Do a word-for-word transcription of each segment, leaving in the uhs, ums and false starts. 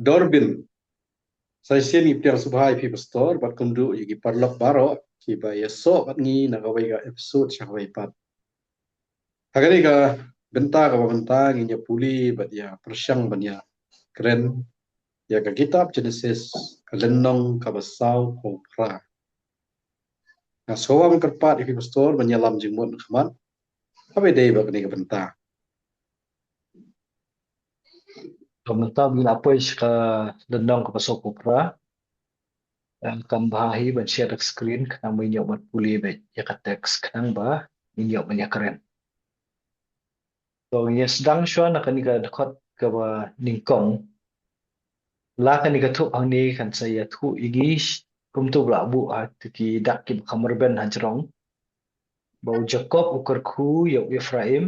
Dorbin. Sa shisien ngi pdiang sngewbha ïa phi pastor bad kumjuh ïa ki paralok baroh kiba ïasoh bad ngi na kawei ka episode sha kawei pat. Ha kane ka bynta kaba mynta ngin ïa pule bad ïa pyrshang ban ïa kren ïa ka kitab Genesis, ka lynnong kaba sawphew phra. Nga sngewbha ban kyrpad ïa phi pastor ban ïalam jingmut na khmat haba ïadei bad kane ka bynta. To mynta ba ngi la poi sha ka lynnong kaba sawphew phra, eh, kam bha hi ban share da ka screen khnang ba ngin ïoh ban pule beit ïa ka text khnang ba ngin ïoh ban ïa kren. To ngin ïa sdang shuwa na kane ka dkhot kaba nyngkong. La kane ka thup hangne kan sa ïathuh ïa ngi kumto ba la buh ha ki dak kiba kham rben hajrong ba u Jakob u kyrkhu ïa u Ephraim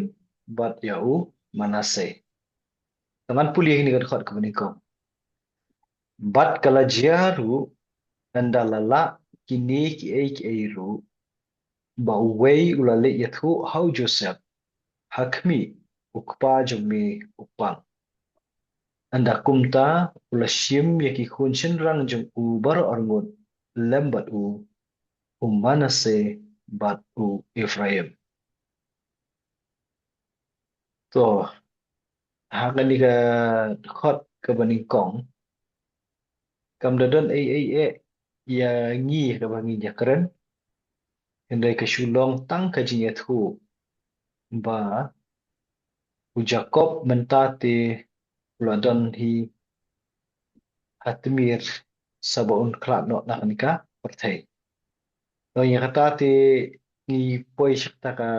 bad ïa u Manasseh. Te ngan pule ïa kane ka dkhot kaba nyngkong. Bad ka la jia ruh, ynda la lah kine kiei kiei ruh, ba uwei u la leit ïathuh ha u Joseph ha khmih, u kpa jong me u pang. Ynda kumta u la shim ïa ki khun shynrang jong u baroh arngut lem bad u, u Manasseh bad u Ephraim. To, ha kane ka dkhot kaba nyngkong, kam da don ei ei eh ïa ngi kaba ngin ïa kren. Hynrei ka shu long tang ka jingïathuh ba u Jakob mynta te u la don hi ha tmier sa ba un khlad noh na kane ka pyrthei. Long ïa kata te ngi poi sha kata ka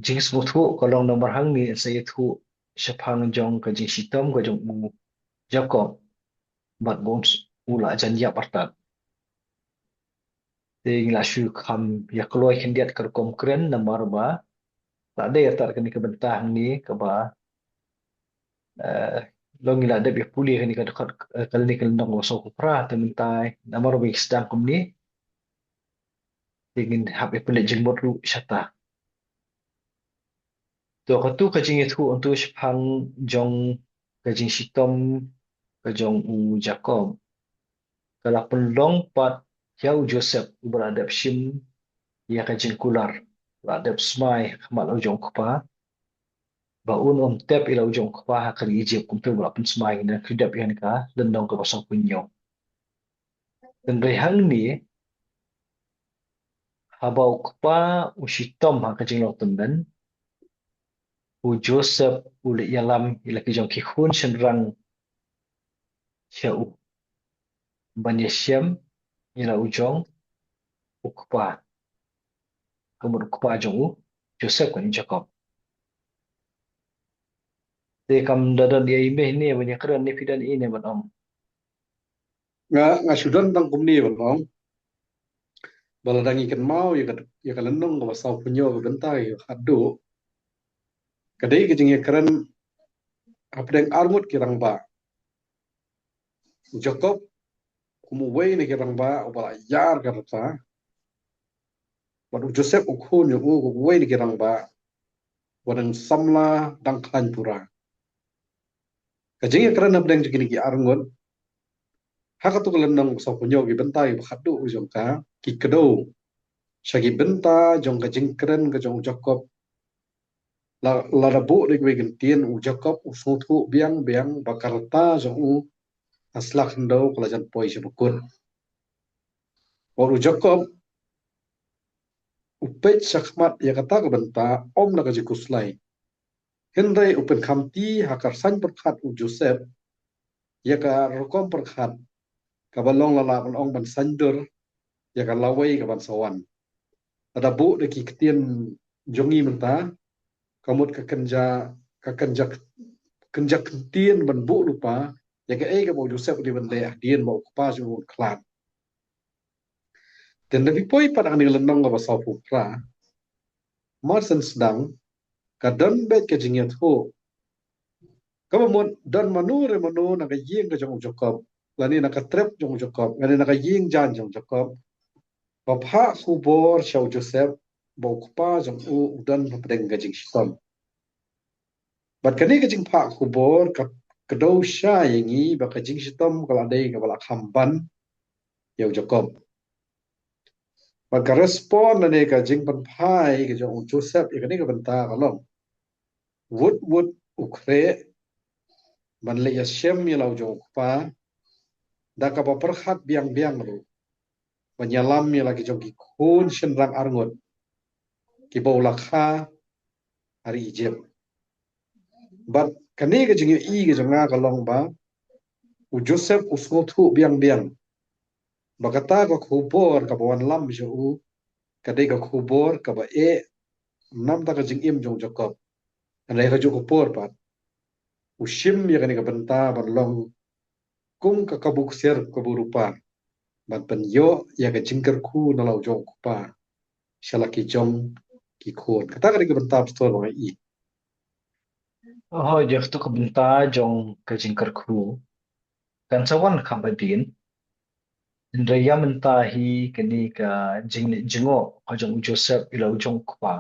jingsngewthuh ka long namar hangne sa ïathuh shaphang jong ka jingshitom ka jong u Jakob bad ba un s-, u la jan ïap artat. Te ngi la shu kham ïa kloi khyndiat ka rukom kren namar ba la dei artat kane ka bynta hangne kaba, eh, long ngi la dep ïa pule kane ka dkhot, eh, kane ka lynnong kaba sawphew phra te mynta namar ba ngi sdang kumne. Te ngin hap ïa pynleit jingmut ruh shata. To katu ka jingïathuh hangtu shaphang jong ka jingshitom ka jong u Jakob ka la pynlong pat ïa u Joseph uba la dep shim ïa ka jingkular, la dep smai ha khmat u jong u kpa ba un ym tep ïa la u jong u kpa ha ka ri Egypt, kumta ba la pynsmai. Ngi dep ïa kane ka lynnong kaba sawphew hynñiew. Hynrei hangne haba u kpa u shitom ha ka jinglong tymmen, u Joseph u leit ïalam ïa la ki jong ki khun shynrang sha u ban ïashem ïa la u jong u kpa, ka mut u kpa jong u Joseph kane u Jakob. Te kam da don ei ei mih ne ban ïa kren ne, phi don ei ei ne ban ong? Nga, nga shu don tang kumne ban ong ba lada ngi kynmaw ïa ka, ïa ka lynnong kaba sawphew hynñiew ka bynta ïa ka khatduh, ka dei ka jingïakren hapdeng arngut ki rangbah. U Jakob kum uwei na ki rangbah uba la ïar ka rta, bad u Joseph u khun jong u kum uwei na ki rangbah uba dang samla dang khlaiñ pura. Ka jingïakren hapdeng jong kine ki arngut ha katu ka lynnong sawphew hynñiew ki bynta kiba khatduh jong ka ki kdew sha ki bynta jong ka jingkren ka jong u Jakob. La, lada buh da kiwei ki ktien, u Jakob u sngewthuh biang biang ba ka rta jong u ha sla khyndew ka la jan poi sha bakut. Bad u Jakob u peit shakhmat ïa kata ka bynta ym na ka jingkhuslai. Hynrei u pynkhamti ha ka rsain pyrkhat u Joseph ïa ka rukom pyrkhat kaba long la lah ban ong ban saiñdur ïa ka lawei kaban sa wan. Lada buh da ki ktien jong ngi mynta, ka mut ka kynja, ka kynja, kynja ktien ban buh lypa ïa kaei kaba u Joseph u dei ban leh hadien ba u kpa jong u un khlad. Te lada phi poi pat ha kane ka lynnong kaba sawphew phra, mar shen sdang, ka don beit ka jingïathuh kaba mut don mano re mano na ka ïing ka jong u Jakob, lane na ka trep jong u Jakob, lane na ka ïing jan jong u Jakob, ba phah khubor sha u Joseph ba u kpa jong u u don hapdeng ka jingshitom. Bad kane ka jingphah khubor ka, kdew sha ïa ngi ba ka jingshitom ka la dei kaba la kham ban ïa u Jakob. Bad ka respond lane ka jingpynphai ka jong u Joseph ïa kane ka bynta ka long, wut wut u khreh ban leit ïashem ïa la u jong u kpa da kaba pyrkhat biang biang ruh ban ïalam ïa la ki jong ki khun shynrang arngut kiba u la kha ha ri Ijipt. Bad kane ka jingïohi ka jong nga ka long ba u Joseph u sngewthuh biang biang ba kata ka khubor kaba wanlam sha u ka dei ka khubor kaba eh namar ka jingim jong u Jakob. Hynrei ha kajuh ka por pat u shim ïa kane ka bynta ban long kum ka kabu ksiar kabu rupa ban pynïoh ïa ka jingkyrkhu na la u jong u kpa sha la ki jong ki khun. Kata ka dei ka bynta, pastor, ba nga ïohi. Hooid, ïa kata ka bynta jong ka jingkyrkhu kan sa wan kham hadien. Hynrei ïa mynta hi kane ka jingleh jngoh ka jong u Joseph ïa la u jong u kpa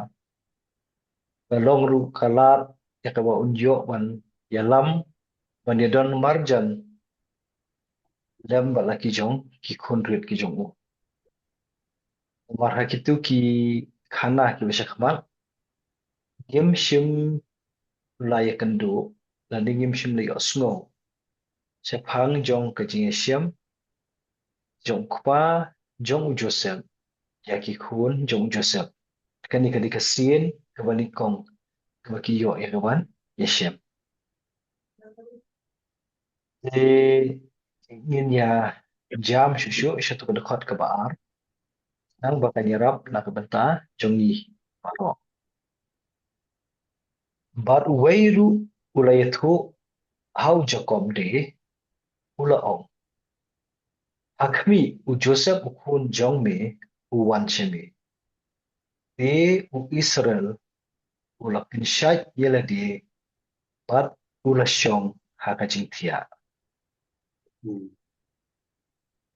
ka long ruh ka lad ïa kaba un ïoh ban ïalam ban ïadon marjan lem bad la ki jong ki khynriat ki jong u. Namar ha kitu ki khana kiba sha khmat ngim shym la ïakynduh lane ngim shym la ïohsngew shaphang jong ka jingïashem jong u kpa jong u Joseph ïa ki khun jong u Joseph. Kane ka dei ka sien kaba nyngkong kaba ki ïoh ïa kaban ïashem. Te ngin ïa jam shuh shuh sha katu ka dkhot kaba ar, nang ba kan ïarap na ka bynta jong ngi baroh. Bad uwei ruh u la ïathuh ha u Jakob de, u la ong, ha khmih, u Joseph u khun jong me u wan sha me. Te u Israel u la pynshait ïa lade bad u la shong ha ka jingthiah. Hmm.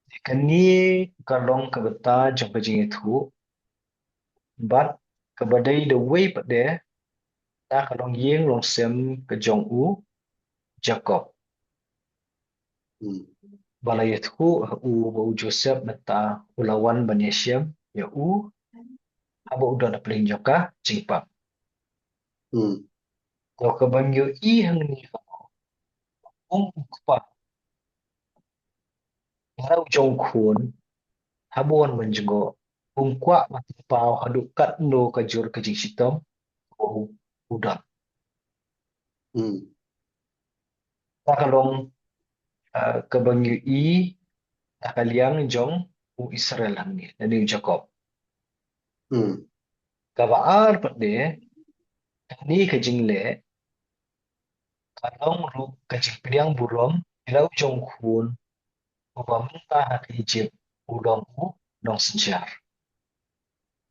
Te kane ka long ka bynta jong ka jingïathuh bad kaba dei da uwei pat de na ka longïing longsem ka jong u Jakob. Hmm. Ba la ïathuh ha u ba u Joseph mynta u la wan ban ïashem ïa u haba u don ha pdeng jong ka jingpang. Hmm. Te kaba ngi ïohi hangne ka long, ong u kpa ïa la u jong u khun haba wan ban jngoh, um kwah ban pynpaw haduh katno ka jur ka jingshitom kaba u don. Hmm. Kata ka long, ah, kaba ngi ïohi na ka liang jong u Israel hangne lane u Jakob. Hmm. Kaba ar pat de, kane ka jingleh ka long ruh ka jingpdiang burom ïa la u jong u khun uba mynta ha ka Ijipt u long u nongsynshar.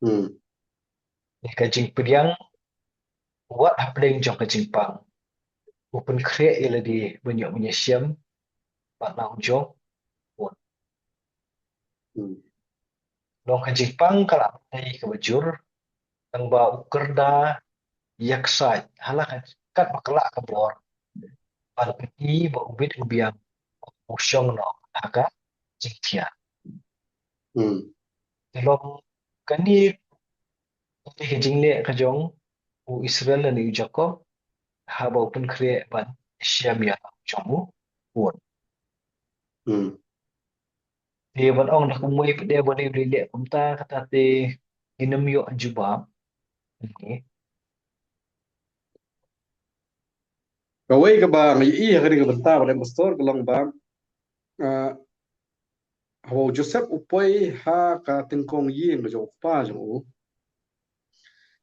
Hmm. Ïa ka jingpdiang wat hapdeng jong ka jingpang u pynkhreh ïa lade ban ïoh ban ïashem bad la u jong u khun. Hmm. Long ka jingpang ka la dei kaba jur, tang ba u kyrda ïa ka sait ha la ka katba ka lah ka bor ban pyni ba u bit u biang u shong noh ha ka jingthiah. Hmm. Te long kane ka jingleh ka jong u Israel lane u Jakob haba u pynkhreh ban shem ïa la u jong u khun. Hmm. Te ban ong da kumwei pat de ba u leh kumta, kata te ngim ïoh jubab. Kawei kaba nga ïohi ha kane ka bynta ba dei, pastor, ka long ba, ah, haba u Joseph u poi ha ka tyngkong ïing ka jong u kpa jong u,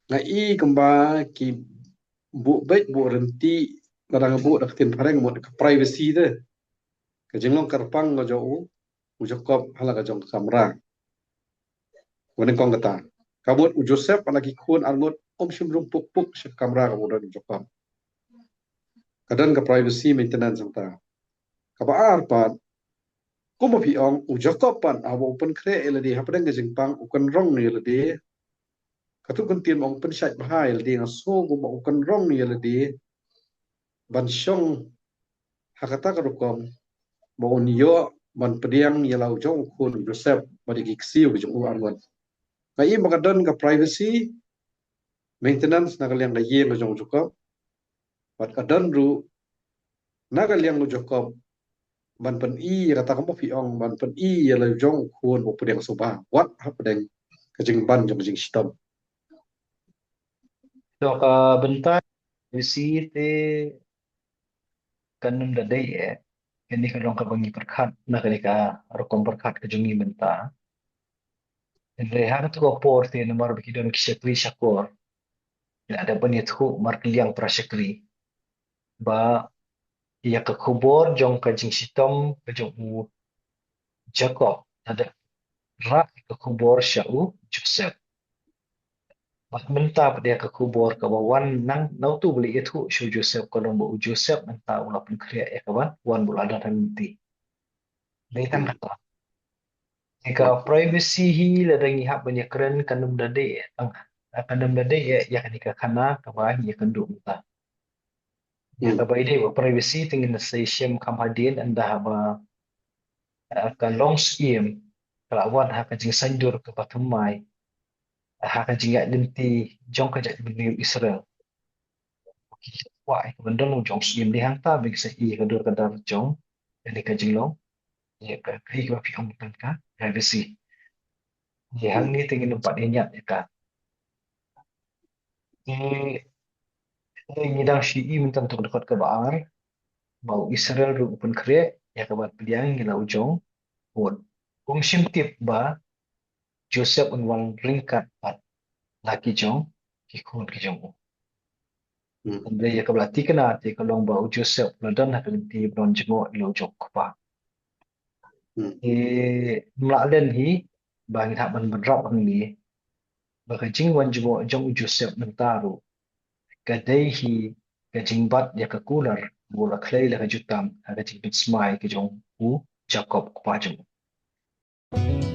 nga i kumba ki buh beit buh ryntih, lada nga buh da ka ktien phareng mut ka privacy te, ka jinglong kyrpang ka jong u, u Jakob ha la ka jong ka kamra. Kaba nyngkong kata. Ka mut u Joseph bad la ki khun arngut um shym rung puk puk sha ka kamra kaba u don u Jakob. Ka don ka privacy maintenance hangta. Kaba ar pat, kumba phi ong, u Jakob pat haba u pynkhreh ïa lade hapdeng ka jingpang, u kynrong ïa lade. Katto katne ktien, ong pynshait bha ïa lade, nga sngew kumba u kynrong ïa lade ban shong ha kata ka rukom ba un ïoh ban pdiang ïa la u jong u khun u Joseph bad ïa ki ksiew ki jong u arngut. Nga i ba ka don ka privacy, maintenance na ka liang ka ïing ka jong u Jakob. Bad ka don ruh na ka liang u Jakob ban pyni ïa kata ka mawphiong, ban pyni ïa la u jong u khun ba u pdiang sngewbha wat hapdeng ka jingban jong ka jingshitom. Dok ka bynta privacy te kan ym da dei eh. Kane ka long kaba ngi pyrkhat na kane ka rukom pyrkhat ka jong ngi mynta. Hynrei ha katu ka por te namar ba ki don ki shakri shakor, la da ban ïathuh markylliang para shakri ba ïa ka khubor jong ka jingshitom ka jong u Jakob la da rah ïa ka khubor sha u Joseph. Bad mynta pat ïa ka khubor kaba wan nang na utu ba la ïathuh sha u Joseph ka long ba u Joseph mynta u la pynkhreh ïa ka ban wan ba u la don ha lynti. Dei tang kata. Ïa ka privacy hi lada ngi hap ban ïakren kan ym da dei eh tang, kan ym da dei eh ïa kane ka khana kaba ngi ïakynduh mynta. Ïa kaba ïadei bad privacy te ngin sa ïashem kham hadien ynda haba, eh, ka long syiem ka la wan ha ka jingsaindur kaba thymmai ha ka jingïaid lynti jong ka jaitbynriew Israel. Ki kwah ïa ka ban don u jong syiem, dei hangta ba ngi sa ïohi ka dur ka dar jong kane ka jinglong. Ïa ka, ka, ka, ka, ka privacy. Ïa hangne te ngin ym pat ïa ñiad ïa ka. Te, te ngi dang shu i mynta na ka dkhot kaba ar ba u Israel ruh u pynkhreh ïa ka ban pdiang ïa la u jong u khun. Um shym tip ba Joseph un wan ryngkat bad la ki jong ki khun ki jong u. Hynrei ïa kaba la thikna te ka long ba u Joseph u la don ha ka lynti ba don jngoh ïa la u jong u kpa. Te ym lah lehse hi ba ngin hap ban bynrap hangne ba ka jingwan jngoh jong u Joseph mynta ruh ka dei hi ka jingbat ïa ka kular ba u la khlei la ka jutang ha ka jingpynsmai ka jong u Jakob u kpa jong u.